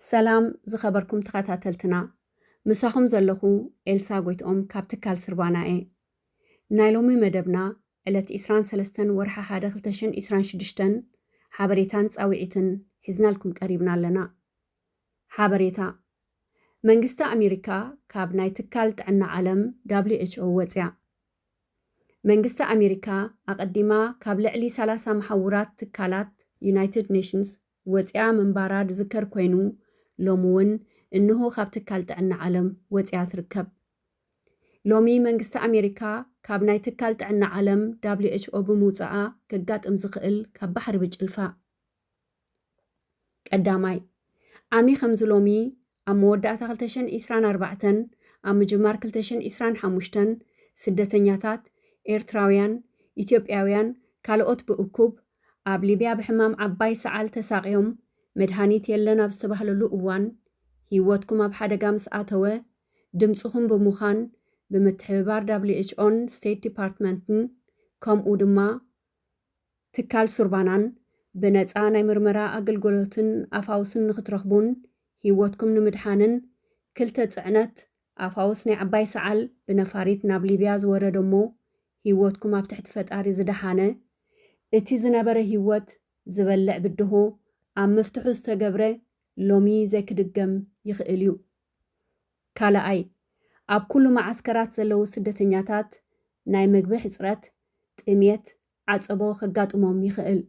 ሰላም ዝኸበርኩም ተኸታተልትና፣ ምሳኹም ዘለኹ ኤልሳ ጎይትኦም ካብ ትካል ስርባና እየ። ናይ ሎሚ መደብና ዕለት ዕስራን ሰለስተን ወርሒ ሓደ ክልተ ሽሕን ዕስራን ሽዱሽተን ሓበሬታን ጻውዒትን ሒዝናልኩም ቀሪብና ኣለና። ሓበሬታ። መንግስቲ ኣሜሪካ ካብ ናይ ትካል ጥዕና ዓለም W H O ወጽያ። መንግስቲ ኣሜሪካ ኣቐዲማ ካብ ልዕሊ ሰላሳ መሓውራት ትካላት ዩናይትድ ኔሽንስ ወጽያ ምንባራ ዝዝከር ኮይኑ፣ ሎሚ እውን እንሆ ካብ ትካል ጥዕና ዓለም ወጽያ ትርከብ። ሎሚ መንግስቲ ኣሜሪካ ካብ ናይ ትካል ጥዕና ዓለም W H O ብምውጽኣ ከጋጥም ዝኽእል ካብ ባሕሪ ብጭልፋ። ቀዳማይ፣ ዓሚ ከምዚ ሎሚ ኣብ መወዳእታ ክልተ ሽሕን ዕስራን ኣርባዕተን ኣብ ምጅማር ክልተ ሽሕን ዕስራን ሓሙሽተን ስደተኛታት ኤርትራውያን፣ ኢትዮጵያውያን፣ ካልኦት ብእኩብ ኣብ ሊብያ ብሕማም ዓባይ ሰዓል ተሳቕዮም መድሃኒት የለን ኣብ ዝተባህለሉ እዋን፣ ህይወትኩም ኣብ ሓደጋ ምስ ኣተወ፣ ድምጽኹም ብምዃን ብምትሕብባር W H O ን ስቴት ዲፓርትመንትን ከምኡ ድማ ትካል ሱርባናን ብነጻ ናይ ምርመራ ኣገልግሎትን ኣፋውስን ንኽትረኽቡን ህይወትኩም ንምድሓንን ክልተ ጽዕነት ኣፋውስ ናይ ዓባይ ሰዓል ብነፋሪት ናብ ሊብያ ዝወረደ እሞ ህይወትኩም ኣብ ትሕቲ ፈጣሪ ዝደሓነ፣ እቲ ዝነበረ ህይወት ዝበልዕ ብድሆ ኣብ ምፍትሑ ዝተገብረ ሎሚ ዘይክድገም ይኽእል እዩ። ካልኣይ፣ ኣብ ኩሉ መዓስከራት ዘለዉ ስደተኛታት ናይ ምግቢ ሕጽረት፣ ጥምየት፣ ዓጸቦ ከጋጥሞም ይኽእል።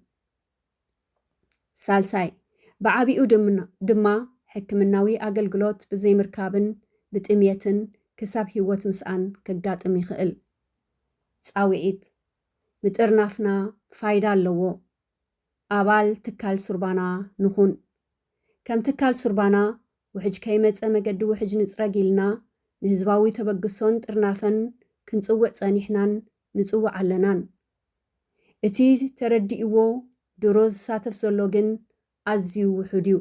ሳልሳይ፣ ብዓቢኡ ድምና-፣ ድማ ሕክምናዊ ኣገልግሎት ብዘይምርካብን ብጥምየትን ክሳብ ህይወት ምስኣን ከጋጥም ይኽእል። ጻውዒት፣ ምጥርናፍና ፋይዳ ኣለዎ። ኣባል ትካል ሱርባና ንኹን። ከም ትካል ሱርባና ውሕጅ ከይመጸ መገዲ ውሕጅ ንጽረግ ኢልና ንህዝባዊ ተበግሶን ጥርናፈን ክንጽውዕ ጸኒሕናን ንጽውዕ ኣለናን። እቲ ተረዲእዎ ድሮ ዝሳተፍ ዘሎ ግን ኣዝዩ ውሑድ እዩ።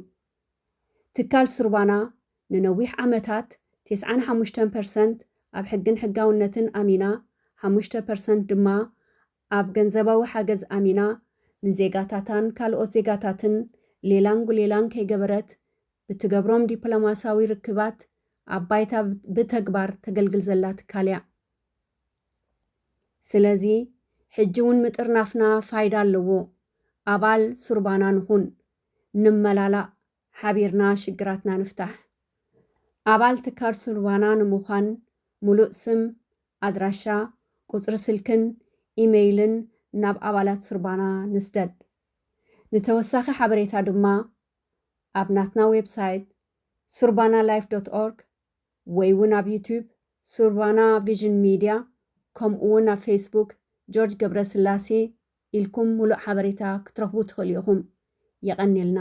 ትካል ሱርባና ንነዊሕ ዓመታት ተስዓን ሓሙሽተን ፐርሰንት ኣብ ሕግን ሕጋውነትን ኣሚና፣ ሓሙሽተ ፐርሰንት ድማ ኣብ ገንዘባዊ ሓገዝ ኣሚና ንዜጋታታን ካልኦት ዜጋታትን ሌላን ጉሌላን ከይገበረት ብትገብሮም ዲፕሎማሲያዊ ርክባት ኣብ ባይታ ብተግባር ተገልግል ዘላ ትካል እያ። ስለዚ ሕጂ እውን ምጥርናፍና ፋይዳ ኣለዎ። ኣባል ሱርባና ንኹን፣ ንመላላእ፣ ሓቢርና ሽግራትና ንፍታሕ። ኣባል ትካል ሱርባና ንምዃን ሙሉእ ስም፣ ኣድራሻ፣ ቁጽሪ ስልክን ኢሜይልን ናብ ኣባላት ሱርባና ንስደድ። ንተወሳኺ ሓበሬታ ድማ ኣብ ናትና ዌብሳይት ሱርባና ላይፍ ዶት ኦርግ ወይ እውን ኣብ ዩቱብ ሱርባና ቪዥን ሚድያ ከምኡ እውን ኣብ ፌስቡክ ጆርጅ ገብረስላሴ ኢልኩም ሙሉእ ሓበሬታ ክትረኽቡ ትኽእሉ ኢኹም። የቐንየልና።